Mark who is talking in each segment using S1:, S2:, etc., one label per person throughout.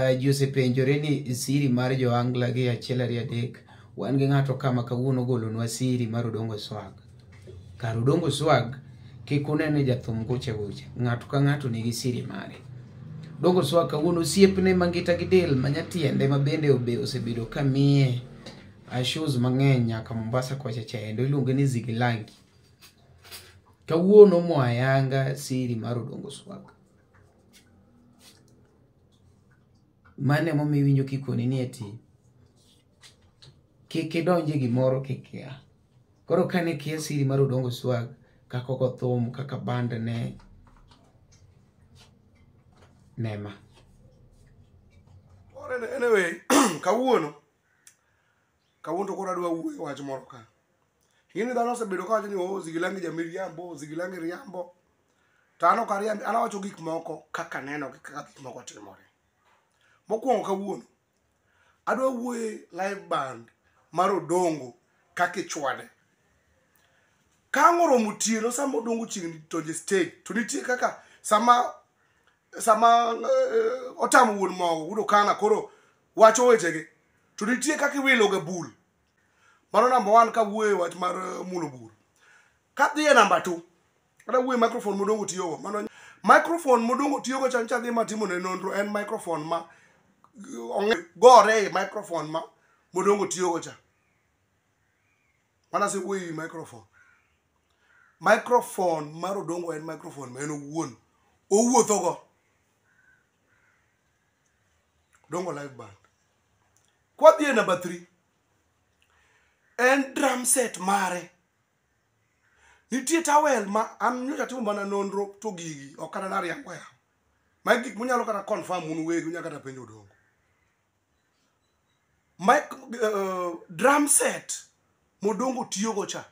S1: Ji osepenjore ni siri mar jo-Angla gi achiel ariyo adek, wan gi ng'ato ka ma kawuono ogolonwa siri mar Odongo Swag. Kar Odongo Swag, kik une ni jathum goche gocha, ng'ato ka ng'ato nigi siri mare. Odongo Swag kawuono osiepne mangita gi del manyatiende ma bende obe osebedo ka miye shows mang'eny nyaka Mombasa kocha cha endo iluonge ni Zigilangi. Kawuono moayanga siri mar Odongo Swag. Mano emomiyo iwinjo kikoni ni eti kik idonj e gimoro kikia. Koro kane ikia siri mar Odongo Swag, kaka ogo thum, kaka band ne nema.
S2: Anyway, kawuono kawuono to koro adwa wuoyo wach moro ka. Ing'e ni dhano osebedo ka wacho ni oh, Zigilangi jamiriambo, Zigilangi riambo. To an ok ariambi, an awacho gik moko kaka aneno gi kaka gik moko timore. Mokwongo kawuono, adwa wuoye live band mar Odongo kaka ichwade. Ka ang' oromo otieno sama Odongo chiegni donjo e stage, to nitie kaka sama sama otamo wuon mogo wuod Okana koro wacho wechege, to nitie kaka iwilo ga bul. Mano number one kawuoyo e wach mar mulo bul. Kadhi e number two, adwa wuoyo e microphone modongo tiyogo. Mano microphone modongo tiyogo cha nyocha adhi matimo ne nonro en microphone ma gore e microphone ma modongo tiyogo cha. Mano asewuoyo ewi microphone. Microphone mar Odongo en microphone ma en owuon owuothogo. Odongo live band. Kwadhi e number three, en drum set mare. Nitie towel ma an nyocha atimo mana nonro to gigi ok kata nariambo yawa. Magi gik munyalo kata confirm un uwegi unyalo kata penjo Odongo. Mic, drum set modongo tiyogo cha.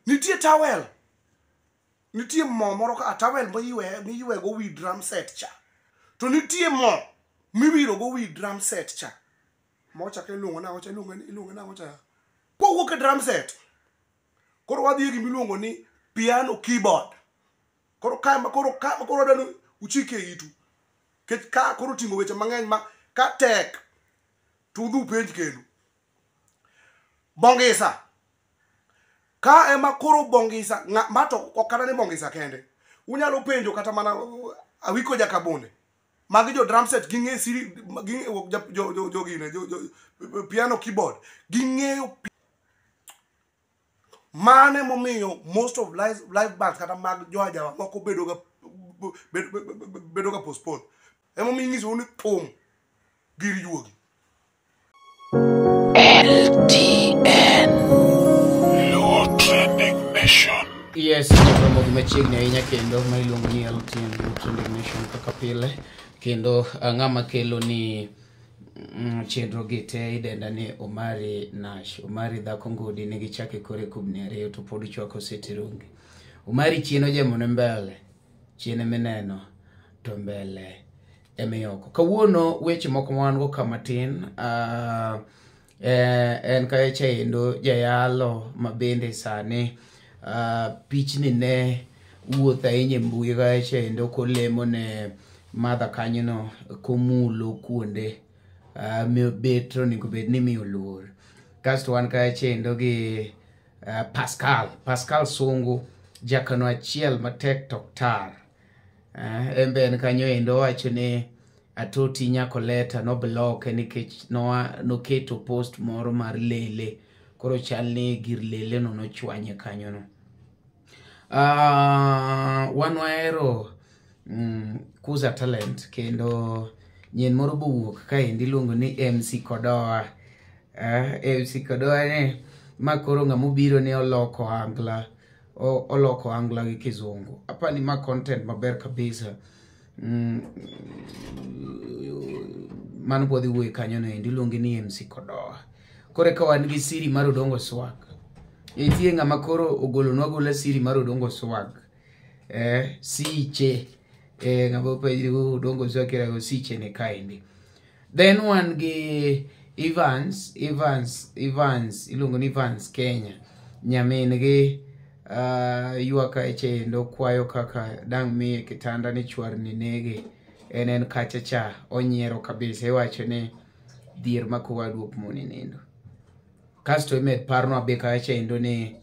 S2: Nitie towel. Nitie mo moro ka towel miywe go wi drum set cha. To nitie mo miwiro go wi drum set cha. Mo cha iluongo nang'o cha iluongo nang'o cha. Kowuok e drum set. Koro wadhi e gima iluongo ni piano keyboard. Koro ka koro ka koro adwa ni uchike itu. Nikech ka koro oting'o weche mang'eny ma ka tek to udhi upenj kendu. Bongisa. Ka ema koro bongisa, ma to ok kata ni bongisa kende. Unyalo penjo kata mana Awiko Jakabonde. Magi jo drum set ging'e siri ging'e jo jo jo gine jo, jo piano keyboard. Ging'eyo mane momiyo most of live bands kata mag jo ajawa moko bedo ga postpone. Emomiyo inyisou ni thum gir juogi.
S3: LTN Luo Trending Nation.
S1: Yes, romo gi machiegni ahinya kendo ma iluongo ni LTN Luo Trending Nation kaka pile. Kendo ng'ama kelo ni chenro gi te idenda ni Omari Nash. Omari dhako ngudi nigi chake kore kubni ariyo to pod chwako setirungi. Omari chien ojemo ne mbele, chien emineno to mbele emiyoko. Kawuono weche moko ma wan go ka matin en kacha endo jayalo ma bende sani pichni ne wuotho ahinya e mbui kacha endo kolemo ne madha kanyono komulo kuonde bet onego bed ni imiyo luor. Kasto wan kacha endo gi Pascal Sungu, jakano achiel matek tok tar. En be en kanyo endo owacho ni Atoti Nyakoleta nobloke nikech noketo post moro mar lele. Koro chal ni gir lele no nochwanye kanyono. Wan wahero Kuza Talent kendo nyien moro bowuok kaendi iluongo ni MC Kodoa. MC Kodoa ni ma koro ng'ama obiro ni oloko angla, oloko angla gi kizungu. Apani ma content maber kabisa. Mano podhi wuoyo kanyo no endi iluonge ni MC Kodoa. Koro eka wan gi siri mar Odongo Swag. Nitie ng'ama koro ogolonwa agola siri mar Odongo Swag. Siche. Ng'ama openjri Odongo Swag kira go siche ne kaendi. Then wan gi Evans, iluongo ni Evans Kenya. Nyamin gi ywak kae chendo kwayo kaka dang' miye kitanda ni chwarni nege. En kacha cha onyiero kabisa iwacho ni dhier mako wadu ok moni nindo. Kasto imed parno abe kacha endo ni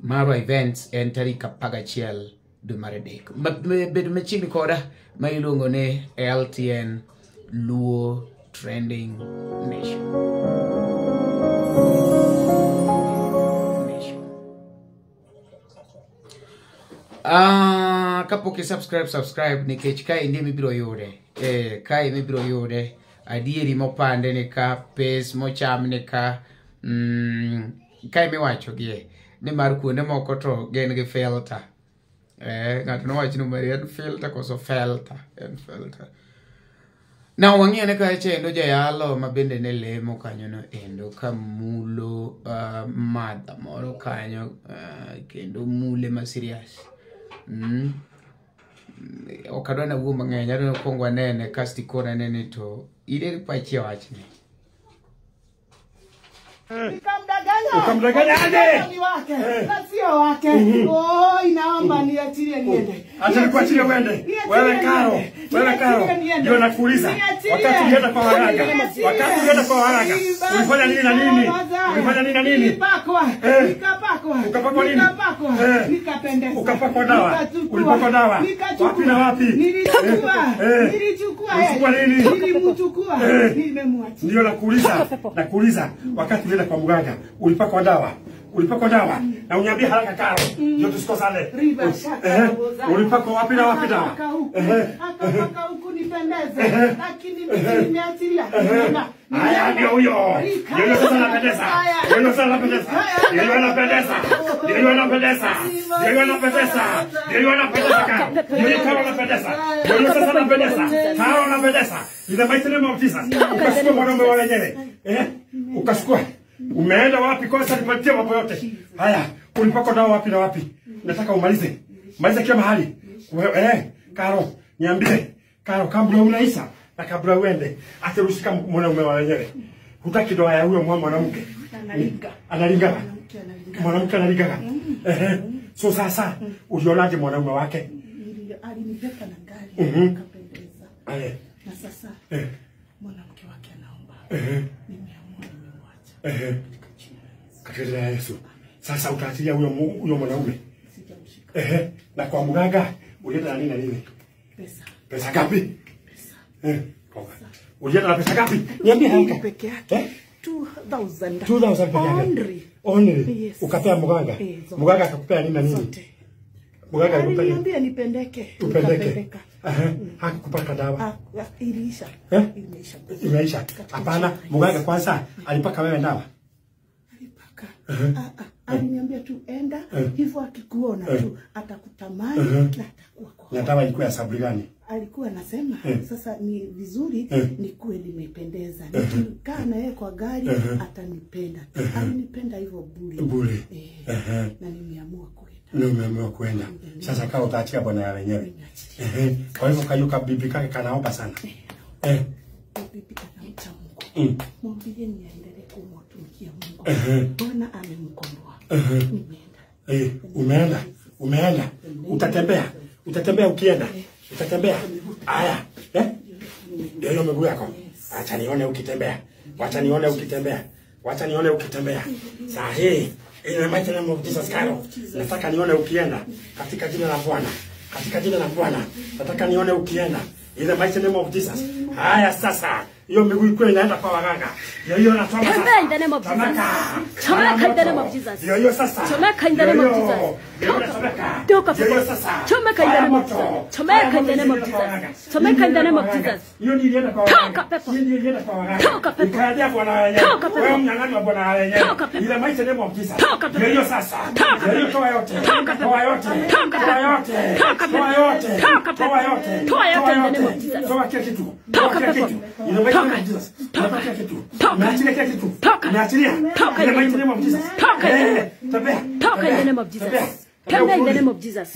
S1: Marwa Events en tarik 11 dwe mar 3. Bed machiegni koda ma iluongo ni LTN Luo Trending Nation. Kapok i subscribe nikech kae ndi mibiro yude. Kae mibiro yude adieri mopande ni ka, pes mocham ni ka, kae miwacho gie ni mar kuonde moko to gin gi filter. Ng'ato nowacho ni mari en filter koso felter, en filter. Na wang'iyo ne kacha endo jayalo ma bende ne lemo kanyo no endo kamulo madha moro kanyo kendo mule ma serious. Ok adwa nawuo mang'eny, adwa ni kwongo anene kasto ikona nene to in pachi e wachni.
S4: Nikamdanganya.
S5: Ukamdanganya aje?
S4: Ni wake. Na sio wake. Oh, inaomba niachilie niende.
S5: Acha nikuachilie uende.
S4: Niachilie
S5: Wewe Karo,
S4: niende.
S5: wewe Karo.
S4: Niachilie niende.
S5: Ndio nakuuliza.
S4: Niachilie.
S5: Wakati ulienda kwa waganga,
S4: Niachilie.
S5: wakati ulienda kwa waganga, ulifanya nini na nini? Ulifanya nini na nini?
S4: Nilipakwa. Nikapakwa.
S5: Ukapakwa nini?
S4: Nikapakwa. Nikapendeza.
S5: Ukapakwa dawa.
S4: Nikachukua.
S5: Ulipakwa dawa.
S4: Nikachukua.
S5: Wapi na wapi?
S4: Nilichukua. Nilichukua.
S5: Ulichukua nini?
S4: Nilimchukua. Nimemwacha.
S5: Ndio nakuuliza. Nakuuliza wakati ulienda kwa mganga, ulipakwa dawa. Ulipakwa dawa. Na uniambie haraka Karo. Ndio tusikosane.
S4: Riba shaka roza.
S5: Ulipakwa wapi na wapi dawa?
S4: Akapaka huku. Akapaka huku nipendeze. Lakini mimi nimeachilia.
S5: Haya ndio huyo. Ndio huyo sasa anapendeza. Ndio huyo sasa anapendeza. Ndio huyo anapendeza. Ndio huyo anapendeza. Ndio huyo anapendeza. Ndio huyo anapendeza Karo. Ndio huyo Karo anapendeza. Ndio huyo sasa anapendeza. Karo anapendeza. In the mighty name of Jesus. Ukachukua mwanaume wa wenyewe. Ukachukua. Umeenda wapi? Kwanza nipatie mambo yote. Haya, ulipakwa dawa wapi na wapi? Nataka umalize. Maliza kila mahali. Karo, niambie. Karo, kabla unaisha na kabla uende, acha ushika mwanaume wa wenyewe. Hutaki doa ya huyo mwanamke.
S4: Analinga.
S5: Analinga. Mwanamke analinga. So sasa ulionaje mwanaume wake?
S4: Alinibeba na gari akapendeza. Na sasa mwanamke wake anaomba. Nimeamua nimemwacha.
S5: Katika jina la Yesu. Sasa utaachilia huyo mwanaume.
S4: Sijamshika.
S5: Na kwa mganga ulienda na nini na nini?
S4: Pesa.
S5: Pesa ngapi? Pesa. Ulienda na pesa ngapi? Niambie haraka.
S4: Peke yake. 2000.
S5: 2000 peke yake.
S4: Only.
S5: Only.
S4: Yes.
S5: Ukapea mganga.
S4: Zote.
S5: Mganga akakupea nini na nini?
S4: Zote.
S5: Mganga alikupea nini?
S4: Aliniambia nipendeke.
S5: Upendeke. Hakukupaka dawa.
S4: Iliisha. Imeisha.
S5: Imeisha. Hapana, mganga kwanza alipaka wewe dawa.
S4: Alipaka. Aliniambia tu enda hivyo akikuona tu atakutamani na atakuwa kwa.
S5: Na dawa ilikuwa ya saburi gani?
S4: Alikuwa anasema sasa ni vizuri nikuwe nimependeza. Nikikaa na yeye kwa gari atanipenda. Alinipenda hivyo bure.
S5: Bure.
S4: Na nimeamua kwenda.
S5: Na umeamua kwenda. Sasa kama utaachia bwana ya wenyewe. Kwa hivyo kayuka bibi kake kanaomba sana.
S4: Bibi anamcha Mungu. Mwambie niendelee kumtumikia Mungu. Bwana amemkomboa. Nimeenda.
S5: Umeenda. Umeenda. Utatembea. Utatembea ukienda. Utatembea. Haya. Ndio hiyo miguu yako. Acha nione ukitembea. Wacha nione ukitembea. Wacha nione ukitembea. Saa hii in the mighty name of Jesus Karo. Nataka nione ukienda katika jina la Bwana. Katika jina la Bwana. Nataka nione ukienda in the mighty name of Jesus. Haya sasa. Hiyo miguu iko inaenda kwa waganga. Hiyo hiyo natoma sasa.
S6: Tembea in the name of Jesus. Chomeka in the name of Jesus.
S5: Hiyo hiyo sasa.
S6: Chomeka in the name of Jesus. Toka.
S5: Hiyo hiyo sasa.
S6: Chomeka in the name of Jesus. Chomeka in the name of Jesus. Chomeka in the name of Jesus.
S5: Hiyo ndio ilienda kwa waganga.
S6: Toka pepo.
S5: Hiyo ndio ilienda kwa waganga.
S6: Toka pepo.
S5: Ikaendea bwana wenyewe.
S6: Toka pepo.
S5: Wewe mnyang'anyi wa bwana wenyewe.
S6: Toka pepo.
S5: In the mighty name of Jesus.
S6: Toka pepo.
S5: Hiyo hiyo sasa.
S6: Toka
S5: Hiyo hiyo
S6: pepo.
S5: toa yote.
S6: Toka pepo.
S5: Toa yote.
S6: Toka
S5: Toa
S6: pepo.
S5: yote.
S6: Toka pepo.
S5: Toa yote.
S6: Toka pepo.
S5: Toa yote.
S6: Toa yote in the name of Jesus.
S5: Toa kila kitu.
S6: Toka
S5: Toa kila
S6: pepo.
S5: kitu. In the mighty name of Jesus.
S6: Toka.
S5: Toa kila kitu.
S6: Toka.
S5: Umeachilia kila kitu.
S6: Toka.
S5: Umeachilia.
S6: Toka
S5: In the mighty name of Jesus.
S6: Toka in the name.
S5: Tembea.
S6: Toka in the name of Jesus. Tembea in the name of Jesus.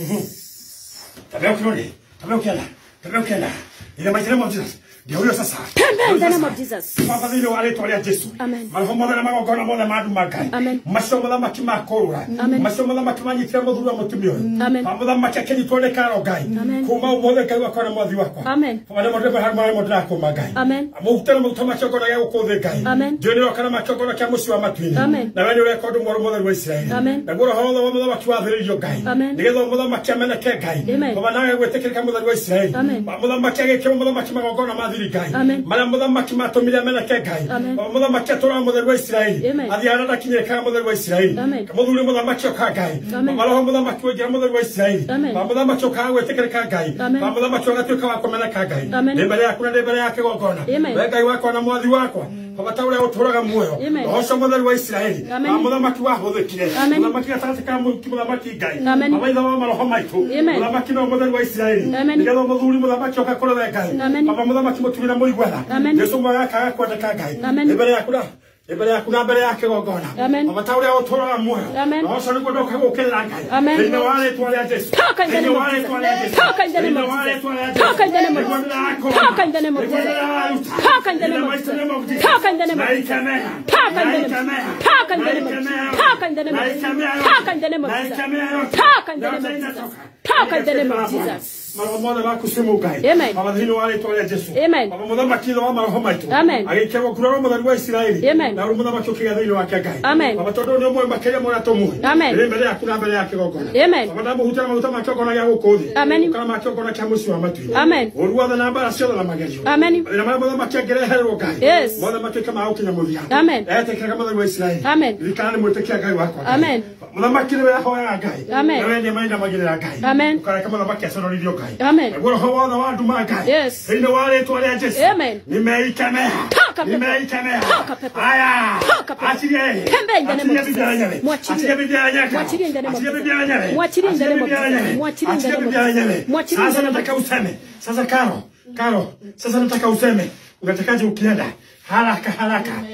S5: Tembea ukirudi. Tembea ukienda. Tembea ukienda. In the mighty name of Jesus. Ndio huyo sasa.
S6: Tembea in the name of Jesus.
S5: Baba thĩinĩ wa rĩtwa rĩa Jesu.
S6: Amen.
S5: Maroho mothe na magongona mothe ma nduma Ngai.
S6: Amen.
S5: Macio mũthamaki makũrũra.
S6: Amen.
S5: Macio mũthamaki manyitire mũthuri wa mũtumia ũyũ.
S6: Amen.
S5: Ba mũthamaki akĩnyitwo nĩ karo Ngai.
S6: Amen.
S5: Kuma ũmũthĩ Ngai wakwa na mwathi wakwa.
S6: Amen.
S5: Baba nĩmo ndĩmwe ndĩrakũma Ngai.
S6: Amen.
S5: Mũhutĩre maguta ma kĩongona gĩa gũkũ thĩ Ngai.
S6: Amen.
S5: Ndiũĩ nĩ ũroka na ma kĩongona kĩa mũciĩ wa matu-inĩ.
S6: Amen.
S5: Na we nĩ ũreka ũndũ mwerũ mũtheru wa Isiraeli.
S6: Amen.
S5: Naguo roho wothe wa mũthamaki wathĩrĩirio Ngai.
S6: Amen.
S5: Nĩgetha mũthamaki ameneke Ngai.
S6: Amen.
S5: Baba nawe gwĩtĩkĩrĩka mũtheru wa Isiraeli.
S6: Amen.
S5: Ba mũthamaki agĩkĩrwo mũthamaki magongona ma thiri Ngai.
S6: Amen.
S5: Marĩa mũthamaki matũmire ameneke Ngai.
S6: Amen.
S5: Baba mũthamaki atũraga mũtheru wa Isiraeli.
S6: Amen.
S5: Athiĩ harĩa ndakinyĩrĩkaga mũtheru wa Isiraeli.
S6: Amen.
S5: Mũthuri mũthamaki oka Ngai.
S6: Amen.
S5: Baba roho mũthamaki waingĩra mũtheru wa Isiraeli.
S6: Amen.
S5: Baba mũthamaki okaga gwĩtĩkĩrĩka Ngai.
S6: Amen.
S5: Baba mũthamaki ũgatuĩka wa kũmeneka Ngai.
S6: Amen.
S5: Ndĩ mbere yaku na ndĩ mbere ya kĩgongona.
S6: Amen.
S5: We Ngai wakwa na mwathi wakwa. Baba ta ũrĩa ũtũũraga muoyo.
S6: Amen.
S5: Roho ũcio mũtheru wa Isiraeli.
S6: Amen.
S5: Baba mũthamaki wahũthĩkire.
S6: Amen.
S5: Mũthamaki gatagatĩ ka mũthamaki Ngai.
S6: Amen.
S5: Baba ithe wa maroho maitũ.
S6: Amen.
S5: Mũthamaki no mũtheru wa Isiraeli.
S6: Amen.
S5: Nĩgetha mũthuri mũthamaki oka kũrĩ we Ngai.
S6: Amen.
S5: Baba mũthamaki mũtumia mũiguana.
S6: Amen.
S5: Jesu mwega akaga kwendeka Ngai.
S6: Amen.
S5: Ndĩ mbere yaku na ndĩ mbere yaku na mbere ya kĩgongona.
S6: Amen.
S5: Baba ta ũrĩa ũtũũraga muoyo.
S6: Amen.
S5: Roho ũcio nĩguo ndoka gũũkĩrĩra Ngai.
S6: Amen.
S5: Thĩinĩ wa rĩĩtwa rĩa Jesu.
S6: Talk in the
S5: Thĩinĩ
S6: name
S5: wa
S6: of
S5: rĩĩtwa rĩa
S6: Jesus.
S5: Jesu.
S6: Talk in the name
S5: Thĩinĩ
S6: of
S5: wa
S6: Jesus.
S5: rĩĩtwa rĩa Jesu.
S6: Talk in the name of
S5: Nĩguo
S6: Jesus.
S5: ndĩrakũũma.
S6: Talk in the name of
S5: Nĩguo
S6: Jesus.
S5: ndĩraruta.
S6: Talk in the
S5: In
S6: name
S5: the
S6: of
S5: mighty
S6: Jesus.
S5: name of Jesus.
S6: Talk in the name of Jesus.
S5: Naikemea.
S6: Talk in the name of
S5: Naikemea.
S6: Jesus. Talk in the name of Jesus.
S5: Naikemea.
S6: Talk in the name of Jesus.
S5: Naikemea.
S6: Talk in the name of Jesus.
S5: Naikemea yote.
S6: Talk in the name
S5: Yote
S6: of Jesus.
S5: inatoka.
S6: Talk in the name of Jesus.
S5: Maroho mothe ma kucimu Ngai.
S6: Amen.
S5: Baba thĩinĩ wa rĩĩtwa rĩa Jesu.
S6: Amen.
S5: Baba mũthamaki ithe wa maroho maitũ.
S6: Amen.
S5: Agĩikĩrwo nguraro mũtheru wa Isiraeli.
S6: Amen.
S5: Na ũrĩ mũthamaki ũkĩgĩa thĩinĩ wake Ngai.
S6: Amen.
S5: Baba tondũ nĩ ũmwe makĩria mũrĩa tũmũĩ.
S6: Amen.
S5: Ndĩ mbere yaku na mbere ya kĩgongona.
S6: Amen.
S5: Baba ndamũhutĩra maguta ma kĩgongona gĩa gũkũ thĩ.
S6: Amen.
S5: Kana ma kĩgongona kĩa mũciĩ wa matu-inĩ.
S6: Amen.
S5: Ũru wothe na mbara ciothe na magerio.
S6: Amen.
S5: Mathĩna marĩa mũthamaki angĩreherwo Ngai.
S6: Yes.
S5: Mothe matuĩke ma gũkinya mũthia.
S6: Amen.
S5: Etĩkĩraga mũtheru wa Isiraeli.
S6: Amen.
S5: Ririkana nĩ mwĩtĩkia Ngai wakwa. Ngai.
S6: Amen.
S5: Mũthamaki nĩwe ahoyaga Ngai.
S6: Amen.
S5: Nawe nĩ mainamagĩrĩra Ngai.
S6: Amen.
S5: Ũkareka mũthamaki aconorithio Ngai.
S6: Amen.
S5: Naguo roho wothe wa nduma Ngai.
S6: Yes.
S5: Thĩinĩ wa rĩĩtwa rĩa Jesu.
S6: Amen.
S5: Nimeikemea.
S6: Toka pepo.
S5: Nimeikemea.
S6: Toka pepo.
S5: Haya.
S6: Toka pepo.
S5: Achilia.
S6: Tembea in the name of
S5: Achilia bibi
S6: Jesus.
S5: yenyewe.
S6: Mwachilie.
S5: Achilia bibi yenyewe.
S6: Mwachilie in the name of
S5: Achilia
S6: Jesus.
S5: bibi yenyewe.
S6: Mwachilie in the
S5: Achilia
S6: name of
S5: bibi
S6: Jesus.
S5: yenyewe.
S6: Mwachilie in the
S5: Achilia
S6: name of
S5: bibi yenyewe.
S6: Jesus. Mwachilie in
S5: Sasa
S6: the name of
S5: nataka useme. Sasa Karo. Karo. Sasa nataka useme. Unatakaje ukienda? Haraka haraka.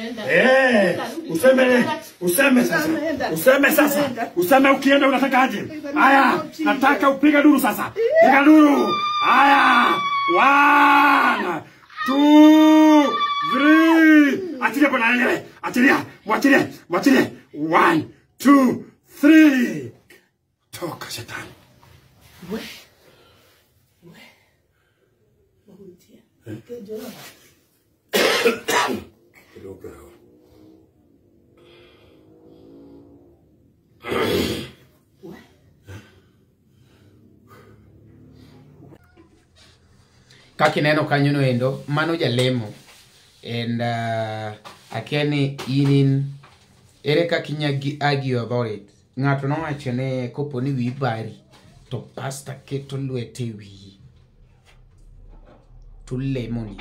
S5: Useme useme sasa. Useme sasa. Useme ukienda unatakaje? Haya, nataka upige duru sasa. Piga duru. Haya. 1 2 3. Achilia bwana yenyewe. Achilia. Mwachilie. Mwachilie. 1 2 3. Toka shetani.
S4: We. We. Mahuntia. Kejora. We.
S1: Kaka ineno kanyo no endo, mano jalemo. And akia ni in ere kaka inya argue about it. Ng'ato nowacho ne kopo ni wiyi bari to pastor keto lwete e wiyi to lemoni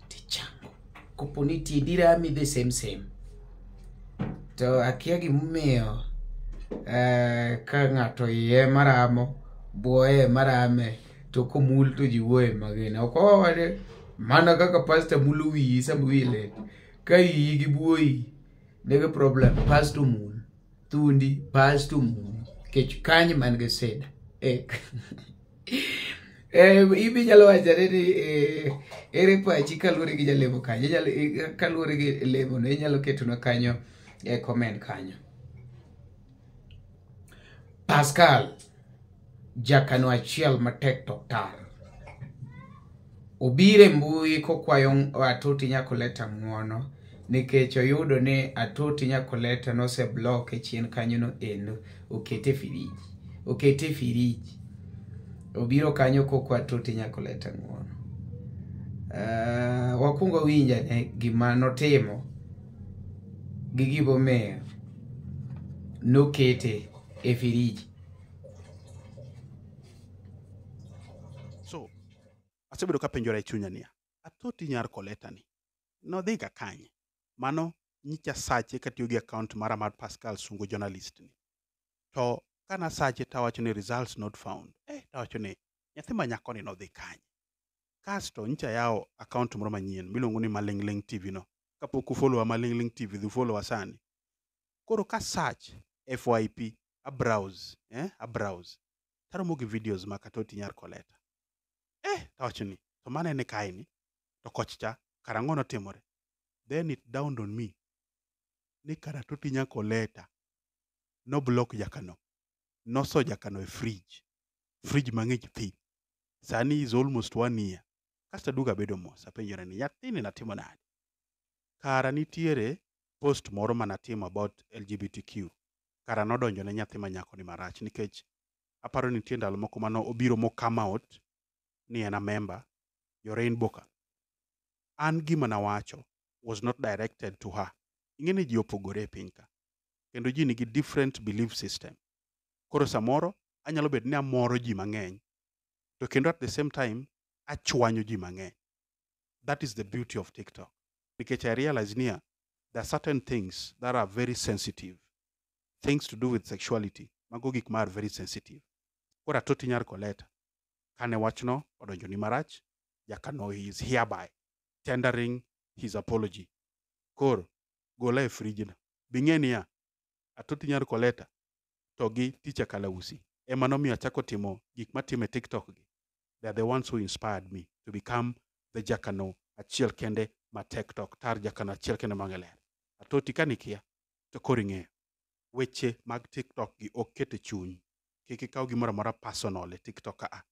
S1: tichango. Kopo ni tiendi rami the same same. To akia gimomiyo ka ng'ato iye maramo, buoye marame, to komul to ji wuoye magina. Ok wawach mana kaka pastor mulo wiyi sama wiyi lit. Ka iyi gi buoyi nigi problem, pastor mul. Thundi, pastor mul. Nikech kanyo man gi sida. Ibi nyalo wachore ni ere pachi kaluwore gi jalemo kanyo. Kaluwore gi lemono inyalo ketonwa kanyo e comment kanyo. Pascal jakano achiel matek to tar. Obiro e mbui kokwayo Atoti Nyakoleta ng'uono nikech oyudo ni Atoti Nyakoleta nose block e chien kanyo no endo okete firiji. Okete firiji. Obiro kanyo kokwayo Atoti Nyakoleta ng'uono. Wakwongo winjane gima notimo gi gimomiyo nokete e firiji.
S7: So, asebedo kapenjora e chunya niya, Atoti nyar Koleta ni, nodhiga kanye? Mano nyicha sache katiyo gi account mara mar Pascal Sungu journalist ni. To kana sache tawacho ni results not found. Tawacho ni nyathi ma nyako ni nodhi kanye? Kasto nyicha yawo account moro manyien miluongo ni Malingling TV no. Kapok ufollow Malingling TV, dhi follow sani. Koro ka search FYP, a browse, a browse. Taromo gi videos mag Atoti nyar Koleta. Tawacho ni, to mano en kae ni? To koch cha, karang'o notimore? Then it dawned on me ni kara Atoti Nyakoleta no block Jakano. Noso Jakano e fridge. Fridge mang'ich thi. Sani is almost 1 year. Kasto aduogo abedo mos. Apenjora ni nyathini natimo nade? Kara nitiere post moro manatimo about LGBTQ. Kara nodonjo ne nyathi ma nyako ni marach nikech aparo ni nitie ndalo moko mano obiro mo come out ni en a member jo Rainbow ka. An gima nawacho was not directed to her. Ing'e ni ji opogore e piny ka. Kendo ji nigi different belief system. Koro samoro anyalo bedo ni amoro ji mang'eny to kendo at the same time achwanyo ji mang'eny. That is the beauty of TikTok. Nikech I realize niya, there are certain things that are very sensitive. Things to do with sexuality. Mago gik ma are very sensitive. Koro Atoti Nyar Koleta, kane wachno odonjo ni marach, Jakano is hereby tendering his apology. Koro, gola e fridge no. Bing'e niya, Atoti Nyar Koleta to gi Teacher Kalausi ema nomiyo achako timo gik matimo e TikTok gi. They are the ones who inspired me to become the Jakano achiel kende ma TikTok tar Jakano achiel kende ma ler. Atoti ka nikia to koro ing'eyo. Weche mag TikTok gi ok ket e chuny. Kik ikaw gimoro amora personal e TikTok ka a.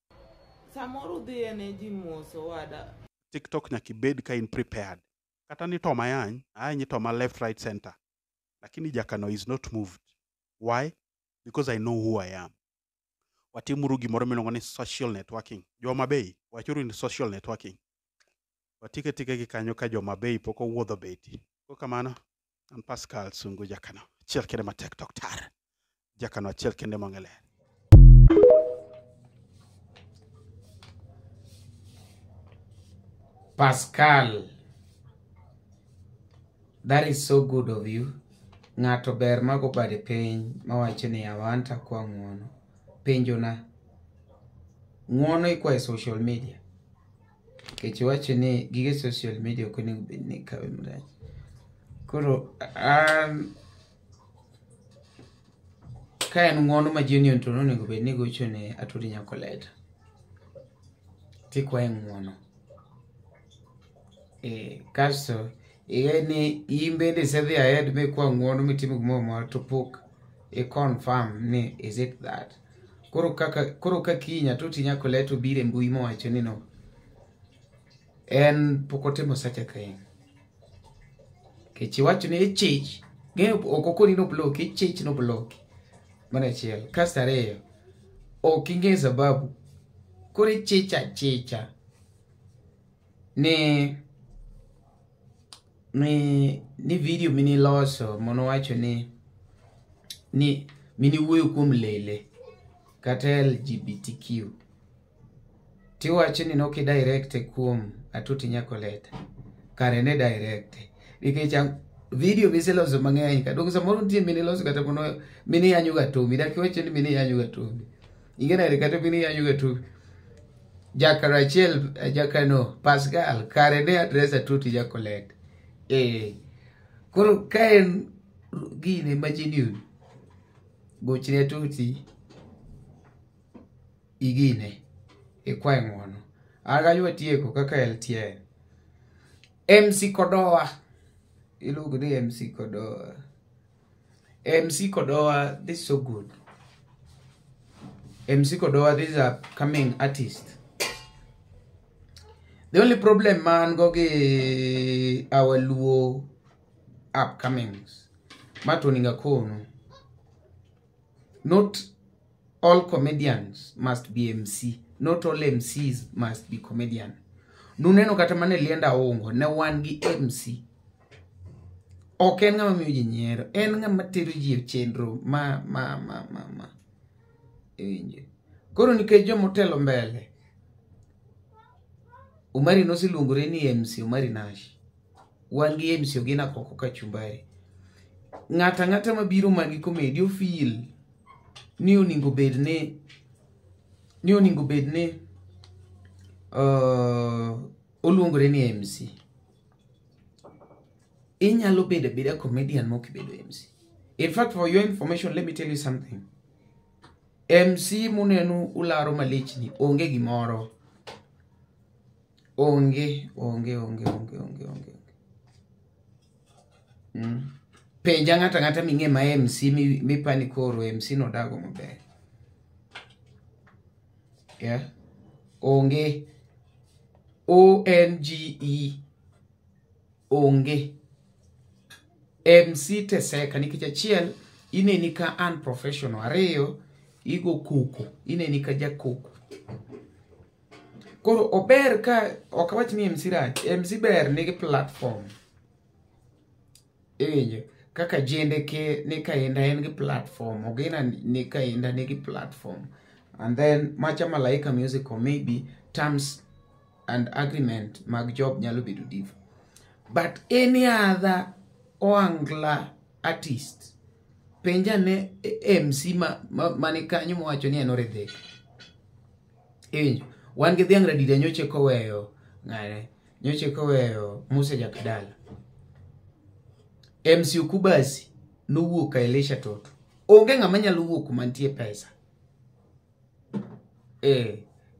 S8: Samoro udhiye ne ji mos owada.
S7: TikTok nyaka ibed ka in prepared. Kata ni to mayany, ayany to ma left, right, center. Lakini Jakano is not moved. Why? Because I know who I am. Watimuru gimoro miluongo ni social networking. Joma Bay, wachuru ni social networking. Watike tike gi kanyo ka joma Bay pok owuodho beti. Kok kamano, an Pascal Sungu Jakano. Achiel kende ma TikTok tar. Jakano achiel kende mong'e ler.
S1: Pascal, that is so good of you. Ng'ato ber mago bade piny mawacho ni yawa an takwa ng'uono. Penjona, ng'uono ikwayo e social media? Nikech iwacho ni gige social media ok onego bed ni ikawe marach. Koro an ka en ng'uono ma genuine to nonego bed ni igocho ne Atudi Nyakoleta tikwaye ng'uono. E, kasto ing'e ni in bende isedhi ahead mikwa ng'uono mitimo gimoro amora to pok i confirm ni is it that. Koro kaka koro ka kiny Atoti Nyakoleta obiro e mbui mowacho ni no en pok otimo such a thing. Nikech iwacho ni ichich, ng'eyo ok okoni no block, ichich no block. Mano achiel. Kasto ariyo, ok ing'e sababu. Koro ichich achicha ni video miniloso manowacho ni miniwuoyo kuom lele kata LGBTQ tiwacho ni nok i direct kuom Atoti Nyakoleta kare ne direct nikech video miseloso mang'eny ka donge samoro nitie miniloso kata mono miniyanyo ga Tomi dak iwacho ni miniyanyo ga Tomi ing'e nade kata miniyanyo ga Tomi jakano achiel jakano Pascal kare ne address Atoti Nyakoleta. Eh, koro ka en gine ma genuine gochne Atoti igine ikwaye ng'uono. An kanyo watieko kaka LTN. MC Kodowa iluongo ni MC Kodowa. MC Kodowa, this is so good. MC Kodowa, this is a coming artist. The only problem man go gi our Luo upcomings ma to onego akonu. Not all comedians must be MC. Not all MCs must be comedian. Nuneno kata mana e liend Aungo ne wan gi MC. Ok en ng'ama miyo ji nyiero, en ng'ama tero ji e chenro ma. Iwinjo. Koro nikech jomotelo mbele, Umari noseluongore ni MC Umari Nash. Wan gi MC Ogina Koko Kachumbari. Ng'ato ang'ata mabiro man gi comedy o feel ni onego bed ni onego bed ni oluongore ni MC. Inyalo bedo abeda comedian mok ibedo MC. In fact, for your information, let me tell you something. MC muneno ularo malich ni onge gimoro. Onge, onge, onge, onge, onge, onge. Penja ng'ato ang'ata ming'e ma MC mipani koro MC nodago maber. Yeah. Onge. O-N-G-E. Onge. MC teseka nikech achiel ineni ka unprofessional, ariyo igo koko, ineni ka jakoko. Koro ober ka ok awach ni MC rach, MC ber nigi platform. Iwinjo kaka Jende ke ni kaenda en gi platform, Ogina ni kaenda nigi platform. And then macha Malaika Music or maybe terms and agreement mag job nyalo bedo different. But any other Oangla artist penja ne MC mani kanyo mowacho ni en oridhek. Iwinjo wan gi dhiang' Radida nyoche koweyo ng'ane, nyoche koweyo Musa Jakadala. MC Okubasi nowuok ka Elisha Toto. Onge ng'ama nyalo wuok kuma nitie pesa.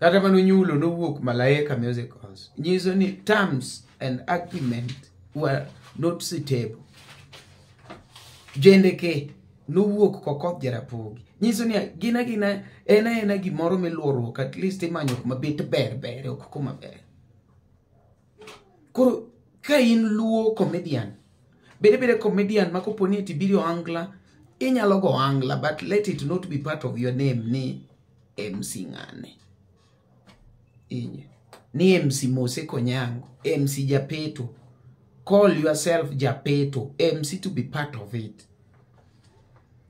S1: Kata mano Nyulo nowuok Malaika Music House. Nyiso ni terms and agreement were not suitable. Jendeke nowuok Kokoth Jarapogi. Nyiso ni gina gina en aena gimoro miluoruok, at least imanyo kuma bet ber ber, ok kuma ber. Koro ka in Luo comedian, bede bede comedian ma kopo ni tibiro Angla, inyalo go Angla, but let it not be part of your name ni MC ng'ane. Inye. Ni MC Mose Konyango, MC Japeto. Call yourself Japeto, MC to be part of it.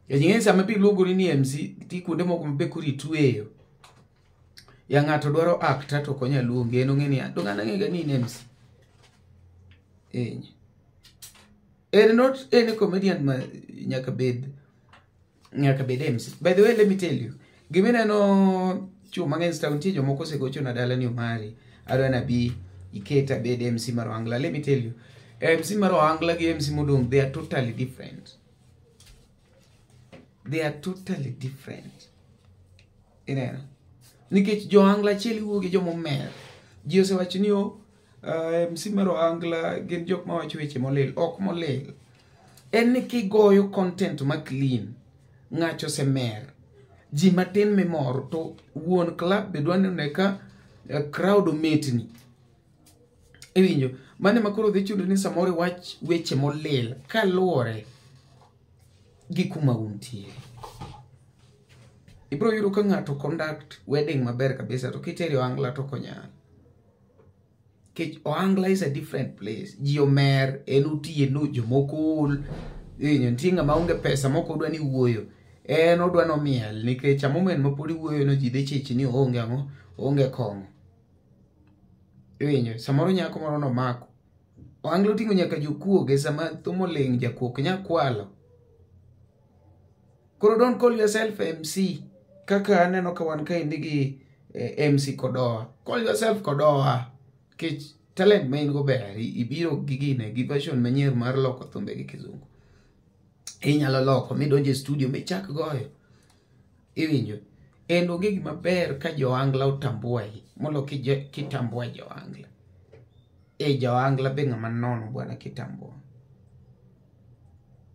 S1: Yanying'e sama bi luongori ni MC, ti kuonde moko mabe koro itweyo. Ya ng'ato dwaro actor to ok onyal luongi, en ong'e ni dong' an ang'e ga ni in MC. Enye. En not any comedian ma nyaka bed MC. By the way, let me tell you, gimineno chuo mang'eny town nitie jomoko osegochona dala ni Omari, adwa nabi iketa bed MC mar Oangla. Let me tell you, MC mar Oangla gi MC modong', they are totally different. They are totally different. Ineno? Nikech jo Oangla achiel iwuoyo gi jomomer. Ji osewacho ni MC mar Oangla gin jok mawacho weche molil, ok molil. En ni kigoyo content ma clean, ng'acho osemer. Ji matin mimor to wuon club be dwa neno ka crowd ometni. Iwinjo? Mano ema koro dhi chuno ni samoro iwach weche molil kaluwore gi kuma untie. Ibiro yudo ka ng'ato conduct wedding maber kabisa to kitere Oangla to ok onyal. Nikech Oangla is a different place. Ji omer, en otieno, jomoko ol. Iwinjo, nitie ng'ama onge pesa mok odwa ni wuoyo. En odwa nomiel nikech a moment ma pod iwuoyo no ji dhi chich ni oonge ang'o, oonge kong'o. Iwinjo, samoro nyako moro nomako. Oangla oting'o nyaka jokuoge sama thum oling' jakuo ok nyal kwalo. Koro don't call yourself MC kaka aneno ka wan kaendi gi MC Kodoa. Call yourself Kodoa. Nikech talent ma in go ber, ibiro gi gine, gi version manyien mar loko thumbe gi kizungu. Inyalo loko midonjo e studio michak goyo. Iwinjo? En onge gima ber ka jo Oangla otambuai molo kitambua jo Oangla. E jo Oangla be ng'ama nono bwana kitambua.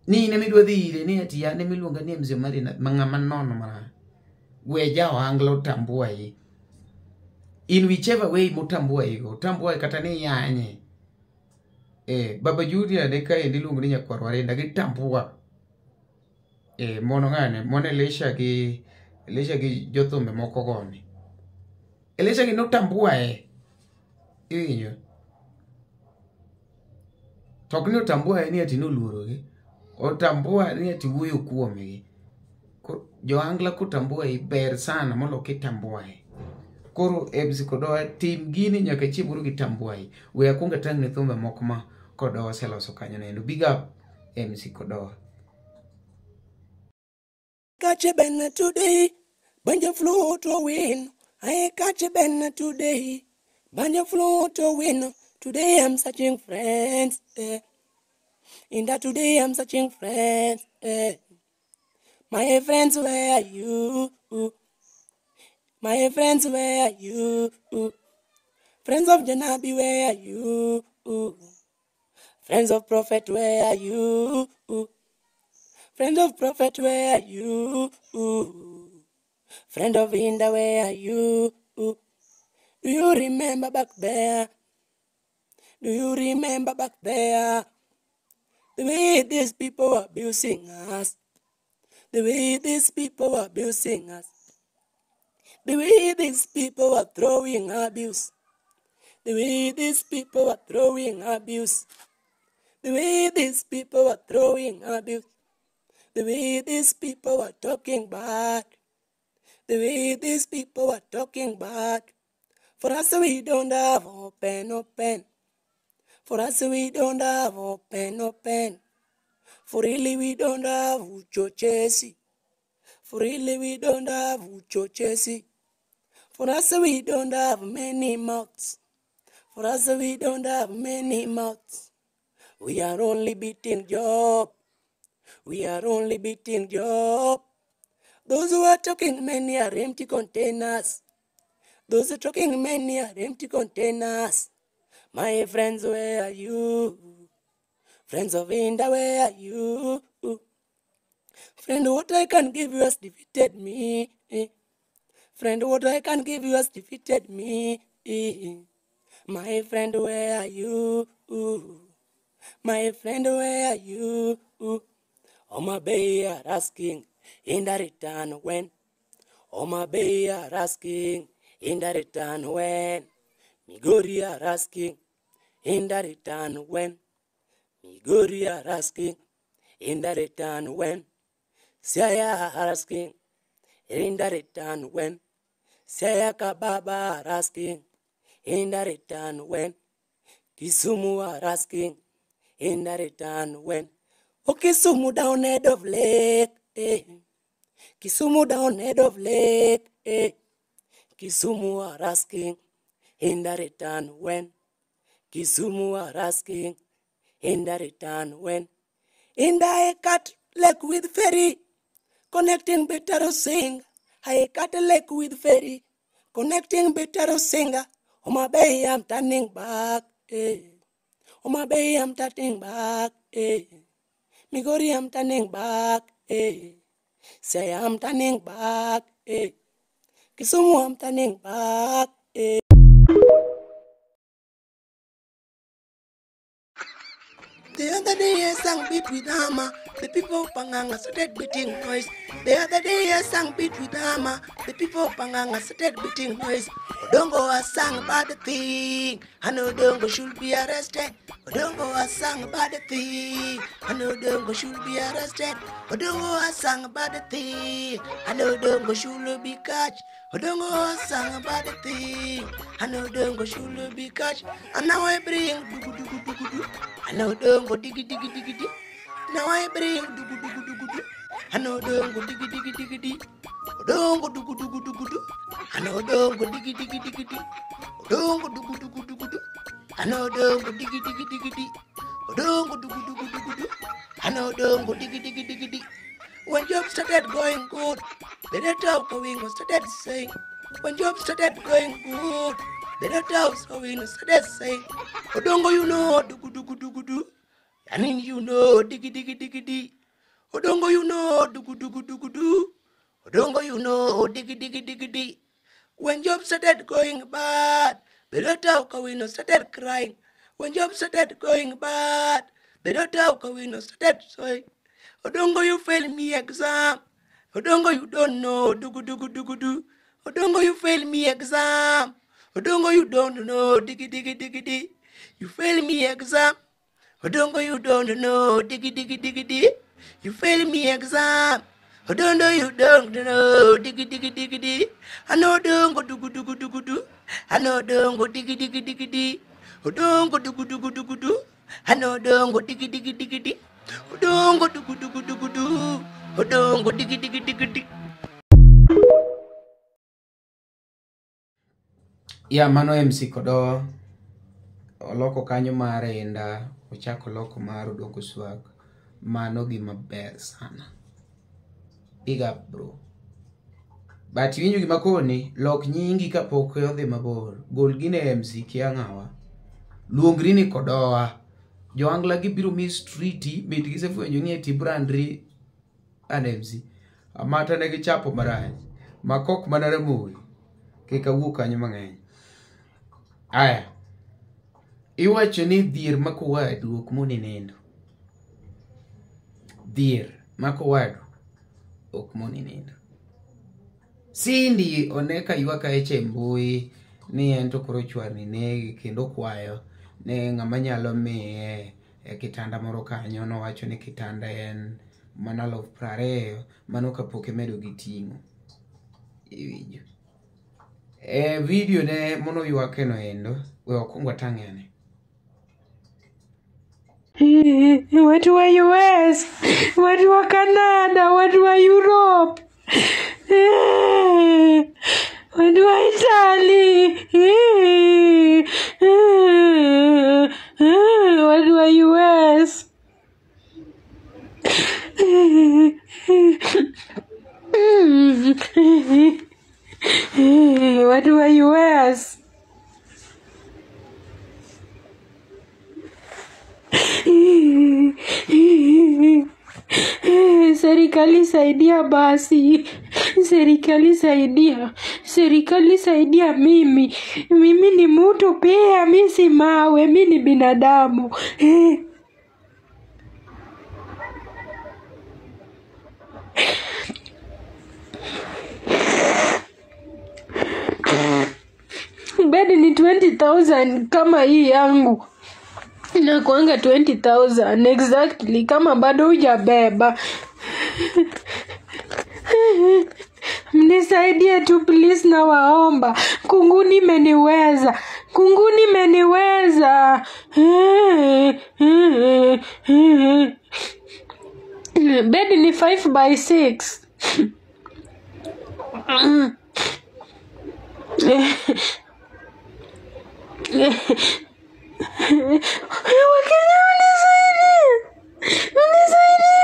S1: Ni in ema idwa dhi ire ni ati an ema iluonga ni MC Omari ma ng'ama nono marach. We ja Oangla otambuai. In whichever way motambuai go, otambuai kata ni yanye. Baba Julia ne kaendi iluongo ni Nyakwar Warinda gitambua. Mono ng'ane, mono Elisha gi jothumbe moko goni. Elisha gi notambuae. Iwinjo? To ok ni otambuae ni ati noluorogi. Otambua ni ati wuoyo kuomgi. Jo Oangla kotambuai ber sana molo kitambuae. Koro MC Kodoa tim gini nyaka chieng' moro gitambuai. We akwong atang' ne thumbe moko ma Kodoa oseloso kanyo nendo. Big up MC Kodoa.
S9: Catch a banner today, banja flow to win. I catch a banner today, banja flow to win. Today I'm searching friends. In that today I'm searching friends. My friends, where are you? My friends, where are you? Friends of Janabi, where are you? Friends of Prophet, where are you? Friend of Prophet, where are you? Friend of Inda, where are you? Do you remember back there? Do you remember back there? The way these people were abusing us. The way these people were abusing us. The way these people were throwing abuse. The way these people were throwing abuse. The way these people were throwing abuse. The way these people were talking bad. The way these people were talking bad. For us we don't have open, open. For us we don't have open, open. For really we don't have uchochezi. For really we don't have uchochezi. For us we don't have many mouths. For us we don't have many mouths. We are only beating Job. We are only beating Job. Those who are talking many are empty containers. Those who are talking many are empty containers. My friends, where are you? Friends of Inda, where are you? Friend, what I can give you has defeated me. Friend, what I can give you has defeated me. My friend, where are you? My friend, where are you? Homa Bay are asking in the return when. Homa Bay are asking in the return when. Migori are asking in the return when. Migori are asking in the return when. Siaya are asking in the return when. Siaya Kababa are asking in the return when. Kisumu are asking in the return when. Oh, Kisumu down head of lake, eh. Kisumu down head of lake, eh. Kisumu are asking in the return when. Kisumu are asking in the return when. In the cut lake with ferry, connecting Betaro Sing. I cut a lake with ferry, connecting Betaro Singer. Oh my bay, I'm turning back, eh. Oh my bay, I'm turning back, eh. Migori, I'm turning back, eh. Say I'm turning back, eh. Kisumu, I'm turning back, eh. The other day I sang beat with hammer, the people of Panganga started beating noise. The other day I sang beat with hammer, the people of Panganga started beating noise. Odongo has sang about the thing, and Odongo should be arrested. Odongo has sang about the thing, and Odongo should be arrested. Odongo has sang about the thing, and Odongo should be catch. Odongo has sang about the thing, and Odongo should be catch. And now I bring dugu dugu dugu du. And Odongo diggy diggy diggy di. Now I bring dugu dugu dugu du. And Odongo diggy diggy diggy di. Odongo dugu dugu dugu du. And Odongo diggy diggy diggy di. Odongo dugu dugu dugu du. And Odongo diggy diggy diggy di. Odongo dugu dugu dugu du. And Odongo diggy diggy diggy di. When job started going good, the daughter of Kowingo started saying. When job started going good, the daughter of Kowingo started saying, Odongo, you know, dugu dugu dugu du. And you know, diggy diggy diggy di. Odongo, you know, dugu dugu dugu du. Odongo, you know, diggy diggy diggy di. When job started going bad, the daughter of Kowingo started crying. When job started going bad, the daughter of Kowingo started saying, Odongo, you fail me exam. Odongo, you don't know, dugu dugu dugu du. Odongo, you fail me exam. Odongo, you don't know, diggy diggy diggy di. You fail me exam. Odongo, you don't know, diggy diggy diggy di. You fail me exam. Odongo, you don't know, diggy diggy diggy di. I know Odongo dugu dugu dugu du. I know Odongo diggy diggy diggy di. Odongo dugu dugu dugu du. I know Odongo diggy diggy diggy di. Odongo dugu dugu dugu du. Odongo diggy diggy diggy di.
S1: Ya mano MC Kodo oloko kanyo mar Inda, ochako loko mar Odongo Swag. Mano gima ber sana. Big up bro. But iwinjo gima koni, lok nyingi kapok odhi mabor. Gol gine MC kia ng'awa. Luongri ni Kodowa. Jo-Angla gibiro mi streeti, mit gisefwenyo ni eti brandri an MC. Amata ne gichapo marach. Makok mana Ramogi. Kik awuo kanyo mang'eny. Aya. Iwacho ni dhier mako wadu ok moni nindo. Dhier mako wadu ok moni nindo. Cindy one ka ywak ahinya e mbui ni en to koro chwarni nege kendo kwayo ne ng'ama nyalo miye e kitanda moro kanyo. Nowacho ni kitanda en mana 20,000, mano kapok imedo gi ting'o. Iwinjo. E video ne mono ywake no endo, we wakwong watang'e ane.
S10: Watu wa US, watu wa Canada, watu wa Europe, watu wa Italy, watu wa US. Watu wa US. Serikali saidia basi, serikali saidia, serikali saidia mimi. Mimi ni mtu pia, mi si mawe, mi ni binadamu. Bedi ni 20,000 kama hii yangu. Inakuanga 20,000 exactly kama bado hujabeba. Mnisaidie tu please, na waomba. Kunguni imeniweza. Kunguni imeniweza. Bedi ni 5 by 6. Wakenya mnisaidie. Mnisaidie.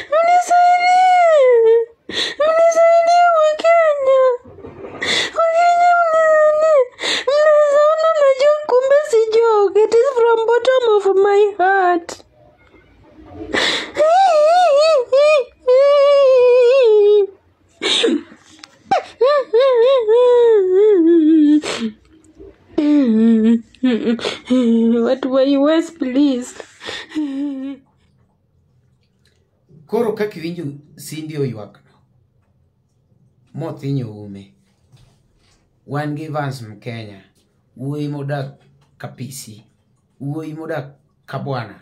S10: Mnisaidie. Mnisaidie Wakenya. Wakenya mnisaidie. Mnaweza ona na joke, kumbe si joke. It is from bottom of my heart. Watu wa US please.
S1: Koro kaka iwinjo Cindy oywakno mothinyo ume. Wan gi Vance Mkenya, wuoyi modak Kapisi, wuoyi modak Kabwana.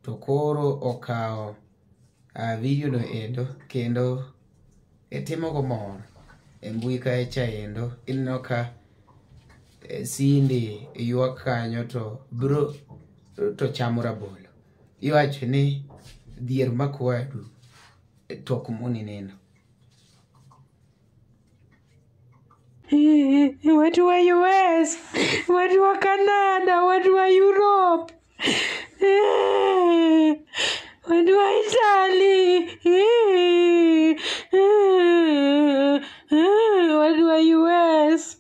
S1: To koro okawo video no endo kendo itimo go mor e mbui kacha endo. Ineno ka Cindy ywak kanyo to bro to chamo rabolo. Iwacho ni dhier mako wadu to ok moni nindo.
S10: Watu wa US, watu wa Canada, watu wa Europe, watu wa Italy, watu wa US.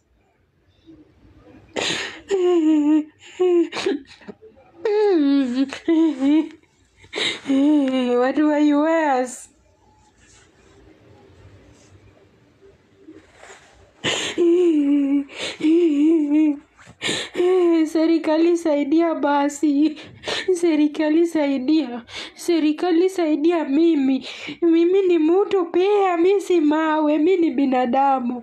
S10: Watu wa US. Serikali saidia basi, serikali saidia, serikali saidia mimi. Mimi ni mtu pia, mi si mawe, mi ni binadamu.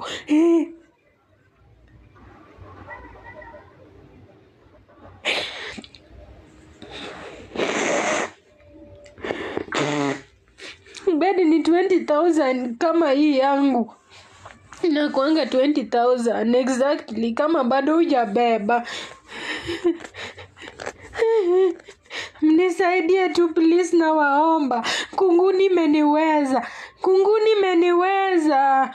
S10: Bedi ni 20,000 kama hii yangu. Inakuanga 20,000 exactly kama bado hujabeba. Mnisaidie tu please, na waomba. Kunguni imeniweza. Kunguni imeniweza.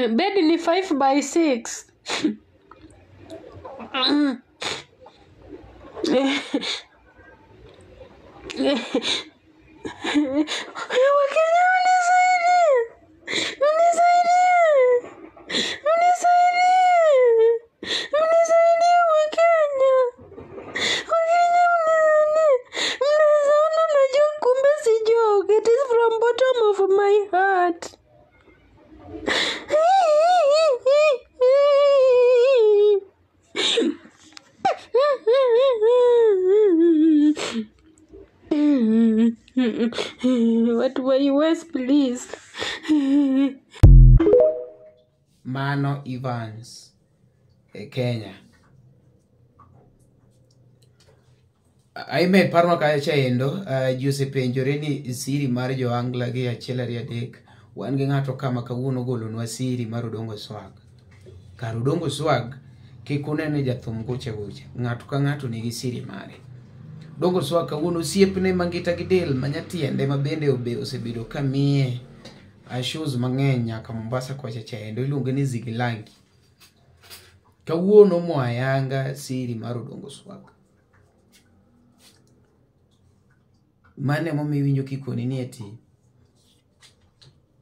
S10: Bedi ni 5 by 6. Wakenya mnisaidie, mnisaidie, mnisaidie, mnisaidie Wakenya, Wakenya mnisaidie. Mnaweza ona najua kumbe si joke. It is from bottom of my heart. Watu wa US please.
S1: Mano Evans e Kenya. Aimed parma kacha endo, ji osepenjore ni siri mar jo-Angla gi achiel ariyo adek. Wan gi ng'ato kama kawuono ogolonwa siri mar Odongo Swag. Kar Odongo Swag kik unene jathum gocha gocha. Ng'ato ka ng'ato nigi siri mare. Odongo Swag kawuono osiepne mangita gi del manyatiende ma bende osebedo ka miye shows mang'eny nyaka Mombasa kocha cha endo iluonge ni Zigilangi. Kawuono moa yanga siri mar Odongo Swag. Mane momiyo iwinjo kikoni ni eti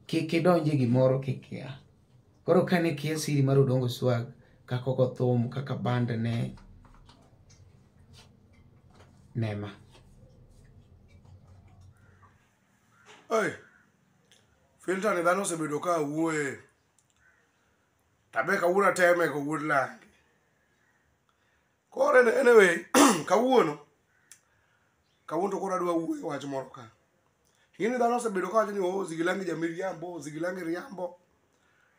S1: kik idonje gimoro kikia. Koro kane kia siri mar Odongo Swag kaka ogo thum kaka band ne nema.
S2: Oi, filter ni dhano osebedo ka wuoye. Tabe kawuono ateme ko wuod langi. Koro anyway, kawuono to koro adwa wuoyo wach moro ka. Ing'e ni dhano osebedo ka wacho ni oh, Zigilangi jamiriambo, Zigilangi riambo.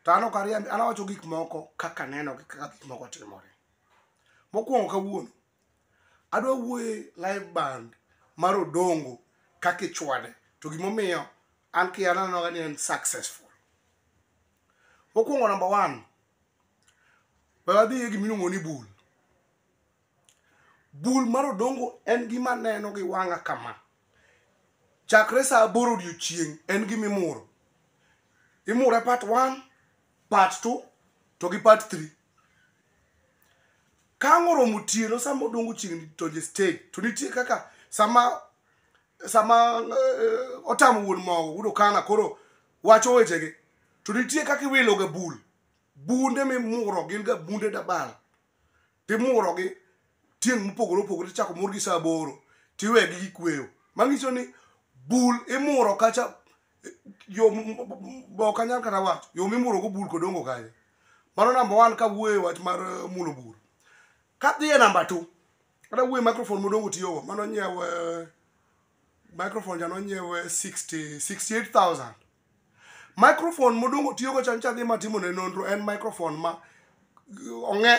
S2: To an ok ariambi, an awacho gik moko kaka neno gi kaka gik moko timore. Mokwongo kawuono, adwa wuoyo live band mar Odongo kaka ichwade to gimomiyo an kia aneno ni en successful. Mokwongo number 1, we wadhi e gimiluongo ni bul. Bul mar Odongo en gima neno gi wang'a kama. Chakre saa 8 odiochieng' en gima imuro. Imure part 1, part 2 to gi part 3. Ka ang' oromo otieno sama Odongo chiegni donjo e stage to nitie kaka sama otamo wuon mogo wuod Okana koro wacho wechegi to nitie kaka iwilo ga bul. Bunde mimuro gin ga bunde dabal. Timuro gi tieng' mopogore opogore tichako murgi saa 8 tiwegi gikweyo. Manyiso ni bul imuro kacha yo ok anyal kata wacho yo mimuro go bul kodongo kae. Mano number 1 ka wuoyo wach mar mulo bul. Kadhi e number 2 kata wuoyo microphone modongo tiyogo mano nyiew microphone cha nonyiew 68,000. Microphone modongo tiyogo cha ncha dhi matimo ne nonro en microphone ma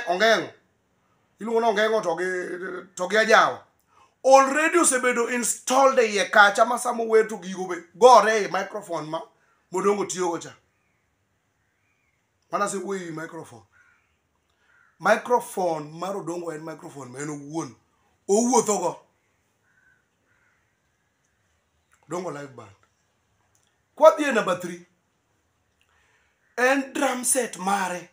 S2: ong'eng'o. Iluongo ni ong'eng'o to gi ajawa. Already osebedo installed e iye kacha ma sama ower to gigo be gore e microphone ma modongo tiyogo cha. Mano asewuoyo ewi microphone. Microphone mar Odongo en microphone ma en owuon owuothogo. Odongo live band. Kwadhi e number 3, en drum set mare.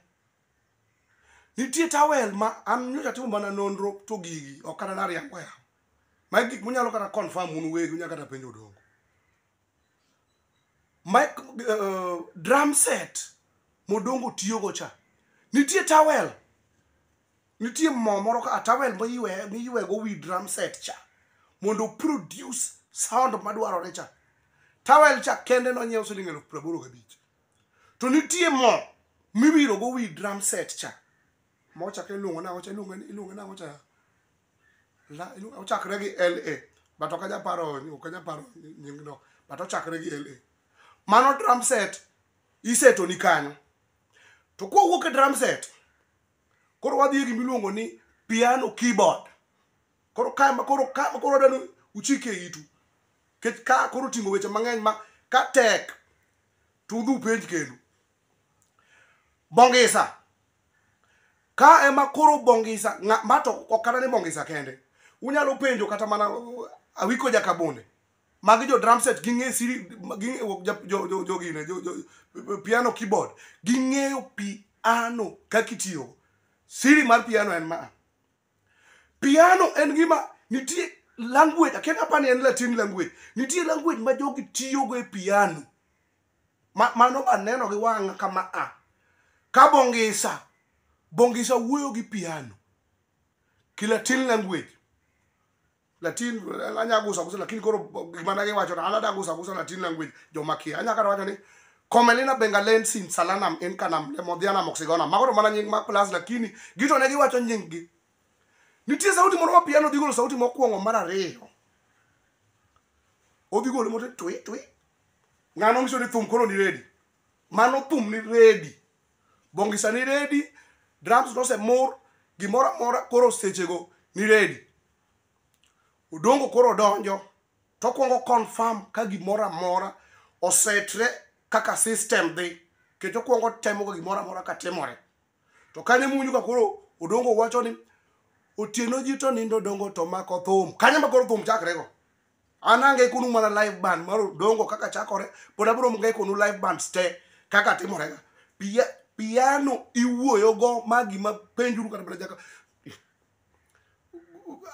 S2: Nitie towel ma an nyocha atimo mana nonro to gigi ok kata nariambo yawa. Magi gik munyalo kata confirm un uwegi unyalo kata penjo Odongo. Drum set modongo tiyogo cha. Nitie towel. Nitie mo moro ka towel miywego wi drum set cha mondo produce sound madwarore cha. Towel cha kende nonyiew siling 85,000. To nitie mo miwiro go wi drum set cha. Mo cha iluongo nang'o cha iluongo nang'o cha? Ochakre gi LA but ok anyal paro nyingno but ochakre gi LA. Mano drum set iseto ni kanyo. To kowuok e drum set koro wadhi e gimiluongo ni piano keyboard. Koro koro adwani uchike itu. Nikech ka koro oting'o weche mang'eny ma ka tek to udhi upenj kendu. Bongisa. Ka ema koro Bongisa, ma to ok kata ni Bongisa kende. Unyalo penjo kata mana Awiko Jakabonde. Magi jo drum set ging'e siri ging'e jo gine jo piano keyboard. Ging'eyo piano kaka itiyogo. Siri mar piano en ma. Piano en gima nitie language akia apani en Latin language. Nitie language ma jogi tiyogo e piano. Mano baneno gi wang'a kama a. Ka Bongisa, Bongisa wuoyo gi piano. Ki Latin language. Latin anya gusa gusa lakini koro gimana giwacho na alada gusa gusa Latin language joma kia. Anya kata wacho ni Commelina bengalensin salanam enkanam lemodhiana moxigona. Mago to mana nying ma plus lakini gito ne giwacho nying gi. Nitie sauti moro ma piano dhi golo sauti mokwongo mar ariyo. Odhi golo mote twi twi. Ng'ano nyiso ni thum koro ni ready. Mano thum ni ready. Bongisa ni ready. Drums nosemur. Gimoro amora koro sechego ni ready. Odongo koro donjo. To kwongo confirm ka gimoro amora osetre kaka system dhi. Kendo kwongo temo ka gimoro amora ka timore. To kanyo muwinjo ka koro Odongo wacho ni otieno ji to nindo dongo to mako thum. Kanyo ma koro thum chakre go. An ange konu mana live band mar Odongo kaka chakore. Pod abiro nge konu live band te kaka timore ga. Piano iwuoyo go ma gima penjuru kata mana jaka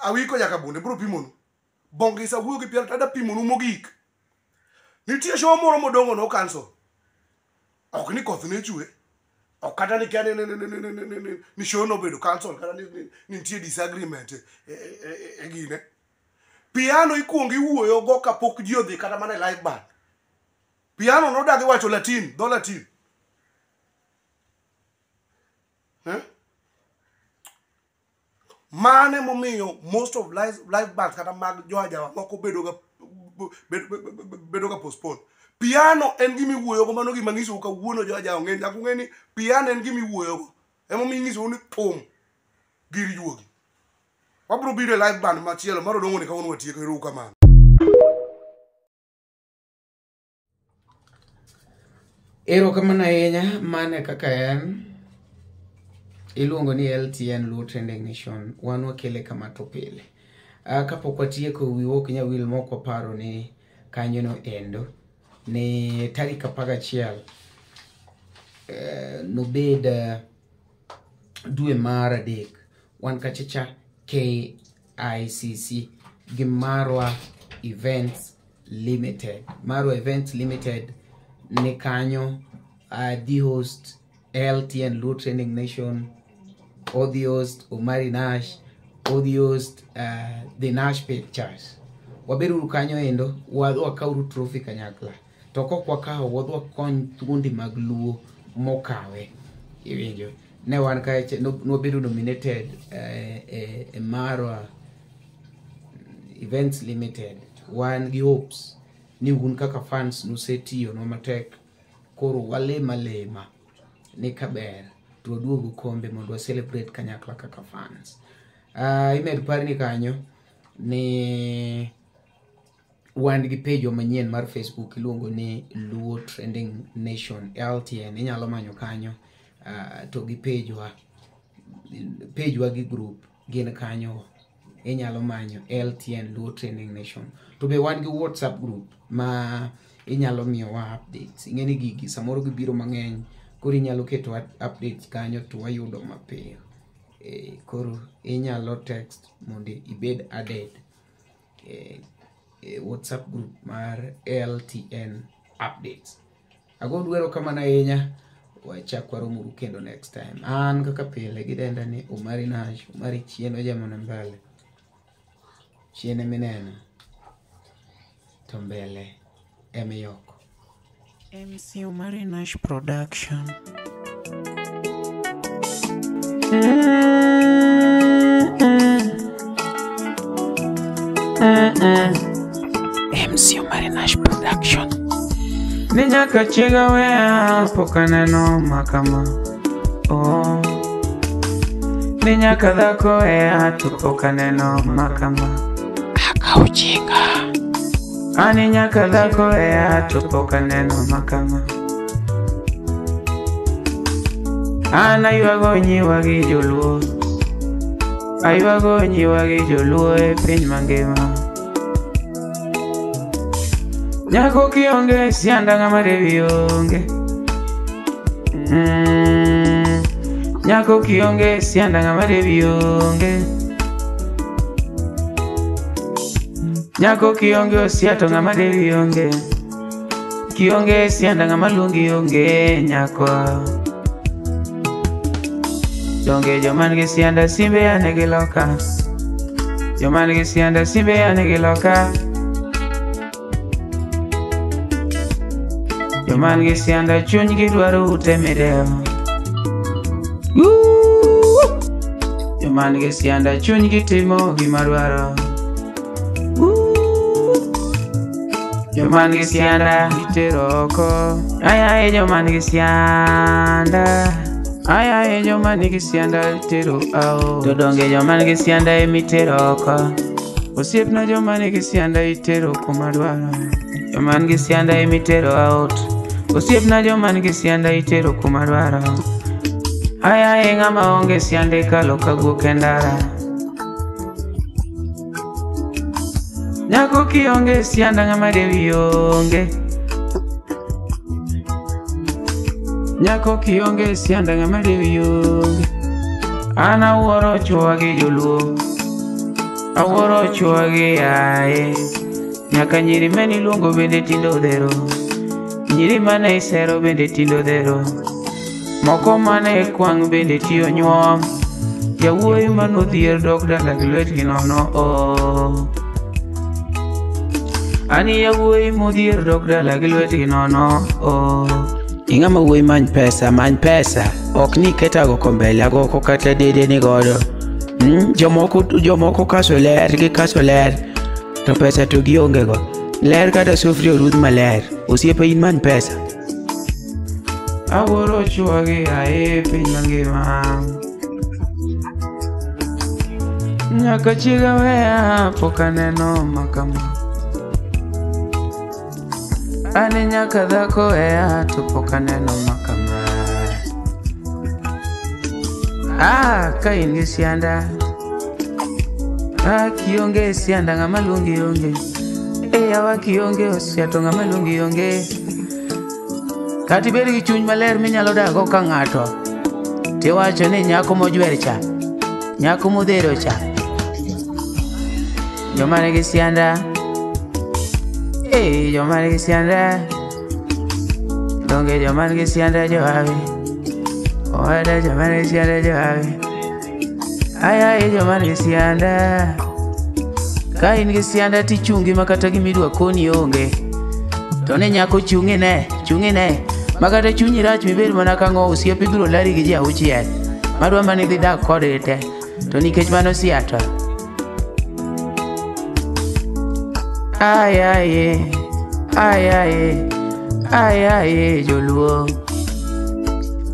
S2: Awiko nyaka bunde biro pimonu. Bongisa wuoyo gi piano tada pimonu mogik. Nitie show moro modongo no cancel. Ok ni koth ne chwe. Ok kata ni kia ni show no bedo cancel kata ni nitie disagreement e gine. Piano ikuongo iwuoyo go kapok ji odhi kata mana e live band. Piano nodagi wacho Latin, dho Latin. Mane momiyo most of live bands kata mag joajawa moko bedo ga postpone. Piano en gima iwuoyogo, mano gima ng'isou kawuono joajawa ng'e nyaka ung'e ni piano en gima iwuoyogo. Emomiyo ing'isou ni thum gir juogi. Wabiro biro e live band machielo mar Odongo ni kawuono watieko. Ero uru kamano.
S1: Erokamano ahinya, mane kaka en iluongo ni LTN Luo Trending Nation. Wan wakele kama to pile. Kapok watieko wiwa ok nyal wil mok waparo ni kanyono endo ni tarik 11 nobed dwe mar 3 wan kachacha KICC gi Marwa Events Limited. Marwa Events Limited ni kanyo the host LTN Luo Trending Nation, odhi host Omari Nash, odhi host The Nash Pictures. Waberuru kanyo endo, wadhi wakawuru trophy kanyakla. To kok wakawo, wadhi wakony thuondi mag Luo mokawe. Iwinjo. Ne wan kae, nwabedo nominated e Marwa Events Limited. Wan gi hopes ni un kaka fans nusetiyonwa matek. Koro walema lema ni kaber to waduogo kombe mondo wa celebrate kanyakla kaka fans. Imed parni kanyo ni wan gi page manyien mar Facebook iluongo ni Luo Trending Nation LTN. Inyalo manyo kanyo to gi page wa gi group gin kanyo. Inyalo manyo LTN Luo Trending Nation. To be wan gi WhatsApp group ma inyalo miyowa updates. Ing'e ni gigi samoro gibiro mang'eny, koro inyalo keto updates kanyo to wayudo mapiyo. Koro inyalo text mondo ibed added WhatsApp group mar LTN updates. Agonu erokamano ahinya. Wachak waromuru kendo next time. An kaka pile gidenda ni Omari Nash, Omari chien ojamona mbele. Chien emineno to mbele emiyoko.
S11: MC Omari Nash Production. MC Omari Nash Production. Ni nyaka chiega weya pok aneno makama. Oh. Ni nyaka dhako weya to pok aneno makama. Aka ujinga. Ani nyaka dhako weya to pok aneno makama. An aywago nyiwa gi joluo. Aywago nyiwa gi joluo e piny mangima. Nyako kionge sianda ng'ama dewi onge. Nyako kionge sianda ng'ama dewi onge. Nyako kionge osia to ng'ama dewi onge. Kionge sianda ng'ama luongi onge nyako. Donge joma nigi sianda simbe ane gi loka. Joma nigi sianda simbe ane gi loka. Joma nigi sianda chunygi dwaro ute midewo. Joma nigi sianda chunygi timo gima dwaro. Joma nigi sianda itero oko. Ay ay joma nigi sianda. Ay ay joma nigi sianda itero ao. To donge joma nigi sianda emitero oko. Osiepna joma nigi sianda itero kuma dwaro. Joma nigi sianda emitero out. Osiepna joma nigi sianda itero kuma dwaro. Ay ay ng'ama onge sianda ikalo ka guok e ndara. Nyako kionge sianda ng'ama dewi onge. Nyako kionge sianda ng'ama dewi onge. An awuoro chwo gi joluo. Awuoro chwo gi yaye. Nyaka nyiri mane iluongo bende tinde odhero. Nyiri mane isero bende tinde odhero. Moko mane kwang' bende tiyo nyuom. Jawuoyi manodhier dok dala gi lwetgi nono oh. Ani yawuoyi modhier dok dala gi lwetgi nono oh. Ing'ama wuoyi many pesa, many pesa. Ok ni iketa agoko mbele, agoko kata dede ni godo. Jomoko kaso ler, gikaso ler. To pesa to gionge go. Ler kata sufria orudh maler. Osiepa in many pesa. Awuoro chwo gi ae piny mangima. Nyaka chiega weya pok aneno makama. Ane nyaka dhako weya to pok aneno makama. Ah, ka in gi sianda. Ah, kionge sianda ng'ama luongi onge. Eh, yawa kionge osia to ng'ama luongi onge. Kata ibed gi chuny maler minyalo dakgo ka ng'ato. Tiwacho ni nyako mojwer cha. Nyako modhero cha. Joma nigi sianda. Eh, joma nigi sianda. Donge joma nigi sianda johawi. Owada joma nigi sianda johawi. Ay ay joma nigi sianda. Ka in gi sianda tichungi ma kata gimidwa koni onge. To ne nyako chung'i ne, chung'i ne. Makata chunyi rach mibed mana ka ng'owo osiepe biro lari gi ji auchiel. Madwa mana idhi dak kodgi te. To nikech mano siato. Ay ay ay ay ay ay joluo.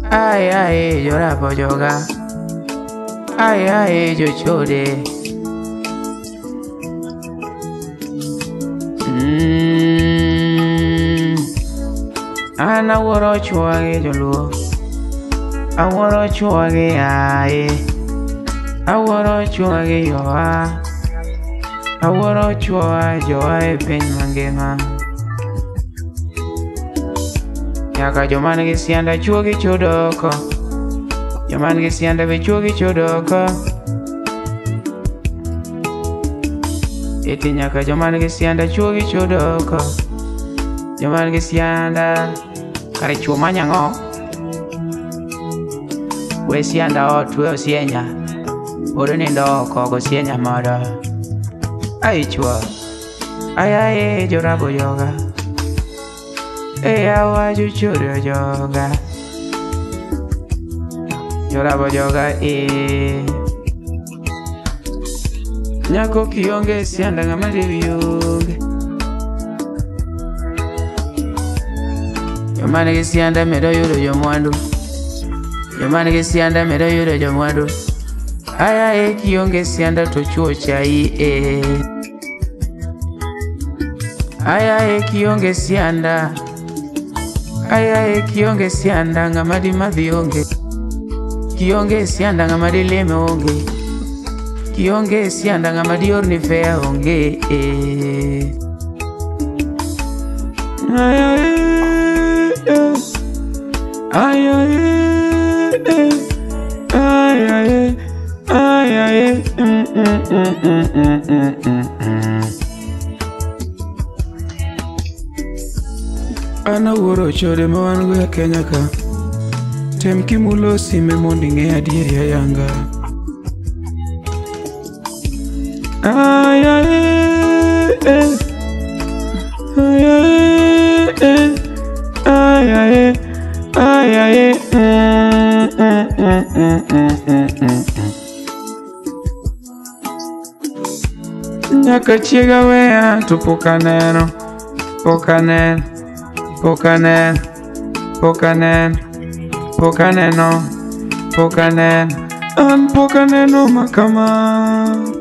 S11: Ay ay jorapo joga. Ay ay jochode. An awuoro chwo gi joluo. Awuoro chwo gi aye. Awuoro chwo gi jowa. Awuoro chwo jowa e piny mangima. Nyaka joma nigi sianda chwo gi chodo oko. Joma nigi sianda be chwo gi chodo oko. Eti nyaka joma nigi sianda chwo gi chodo oko. Joma nigi sianda kare chwo manyo ang'o? We sianda ot, we osienya. Oro nindo oko gosienya moro. Ai chwo. Ai ai jorabo joga. E awa jochoro joga. Jorabo joga e. Nyako kionge sianda ng'ama dewi onge. Joma nigi sianda medo yudo jomwandu. Joma nigi sianda medo yudo jomwandu. Ay ay kionge sianda to chuo chai e. Ay ay kionge sianda. Ay ay kionge sianda ng'ama di madhi onge. Kionge sianda ng'ama di leme onge. Kionge sianda ng'ama di orni fea onge e. Ay ay ay ay ay ay ay ay. An awuoro chode ma wan go e Kenya ka. Tem kimulo sime mondo ing'e adieri ayanga. Ay, ay, eh. Ay, ay, eh. Ay, ay, eh. Ay, ay, eh. Eh, eh, eh, eh, eh, eh, eh. Nyaka chiega weya to pok aneno, pok aneno, pok aneno, pok aneno, pok aneno, pok aneno, an pok aneno makama.